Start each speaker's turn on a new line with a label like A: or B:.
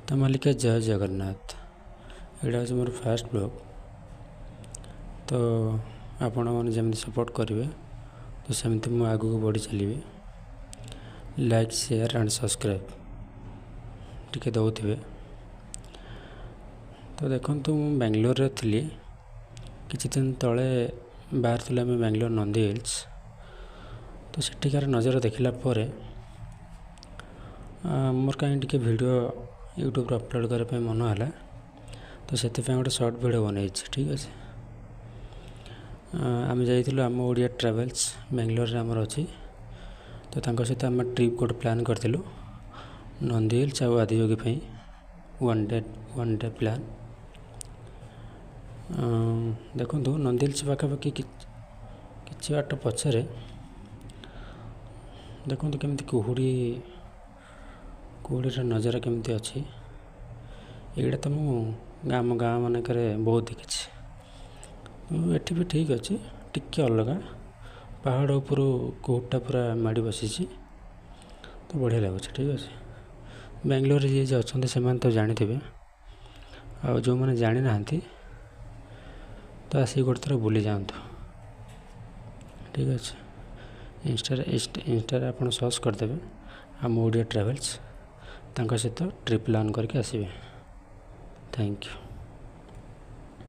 A: ତ ମାଲିକା, ଜୟ ଜଗନ୍ନାଥ। ଏଇଟା ହେଉଛି ମୋର ଫାଷ୍ଟ ବ୍ଲଗ୍। ତ ଆପଣମାନେ ଯେମିତି ସପୋର୍ଟ କରିବେ, ତ ସେମିତି ମୁଁ ଆଗକୁ ବଢ଼ି ଚାଲିବି। ଲାଇକ୍, ସେୟାର ଆଣ୍ଡ ସବସ୍କ୍ରାଇବ୍ ଟିକେ ଦେଉଥିବେ। ତ ଦେଖନ୍ତୁ, ମୁଁ ବାଙ୍ଗଲୋରରେ ଥିଲି। କିଛି ଦିନ ତଳେ ବାହାରିଥିଲୁ ଆମେ ବାଙ୍ଗଲୋର ନନ୍ଦୀ ହିଲ୍ସ। ତ ସେଠିକାର ନଜର ଦେଖିଲା ପରେ ମୋର କାହିଁ ଟିକେ ଭିଡ଼ିଓ ୟୁଟ୍ୟୁବରେ ଅପଲୋଡ଼ କରିବା ପାଇଁ ମନ ହେଲା। ତ ସେଥିପାଇଁ ଗୋଟେ ସର୍ଟ ଭିଡ଼ିଓ ବନେଇଛି, ଠିକ୍ ଅଛି। ଆମେ ଯାଇଥିଲୁ ଆମ ଓଡ଼ିଆ ଟ୍ରାଭେଲ୍ସ, ବାଙ୍ଗଲୋରରେ ଆମର ଅଛି। ତ ତାଙ୍କ ସହିତ ଆମେ ଟ୍ରିପ୍ ଗୋଟେ ପ୍ଲାନ୍ କରିଥିଲୁ ନନ୍ଦୀ ହିଲ୍ସ ଆଉ ଆଦିଯୋଗୀ ପାଇଁ, ୱାନ୍ ଡେ ପ୍ଲାନ୍। ଦେଖନ୍ତୁ, ନନ୍ଦୀ ହିଲ୍ସ ପାଖାପାଖି କିଛି ବାଟ ପଛରେ ଦେଖନ୍ତୁ କେମିତି କୁହୁଡ଼ି, କୁହୁଡ଼ିର ନଜର କେମିତି ଅଛି। ଏଇଟା ତ ମୁଁ ଆମ ଗାଁ ମାନଙ୍କରେ ବହୁତ ଦେଖିଛି। ଏଠି ବି ଠିକ୍ ଅଛି, ଟିକେ ଅଲଗା। ପାହାଡ଼ ଉପରୁ କୁହୁଡ଼ିଟା ପୁରା ମାଡ଼ି ବସିଛି, ତ ବଢ଼ିଆ ଲାଗୁଛି, ଠିକ୍ ଅଛି। ବାଙ୍ଗଲୋରରେ ଯିଏ ଯିଏ ଅଛନ୍ତି, ସେମାନେ ତ ଜାଣିଥିବେ, ଆଉ ଯେଉଁମାନେ ଜାଣିନାହାନ୍ତି, ତ ଆସିକି ଗୋଟେ ଥର ବୁଲି ଯାଆନ୍ତୁ, ଠିକ୍ ଅଛି। ଇନଷ୍ଟାରେ ଆପଣ ସର୍ଚ୍ଚ କରିଦେବେ ଆମ ଓଡ଼ିଆ ଟ୍ରାଭେଲ୍ସ, ତାଙ୍କ ସହିତ ଟ୍ରିପ୍ ପ୍ଲାନ୍ କରିକି ଆସିବେ। Thank you.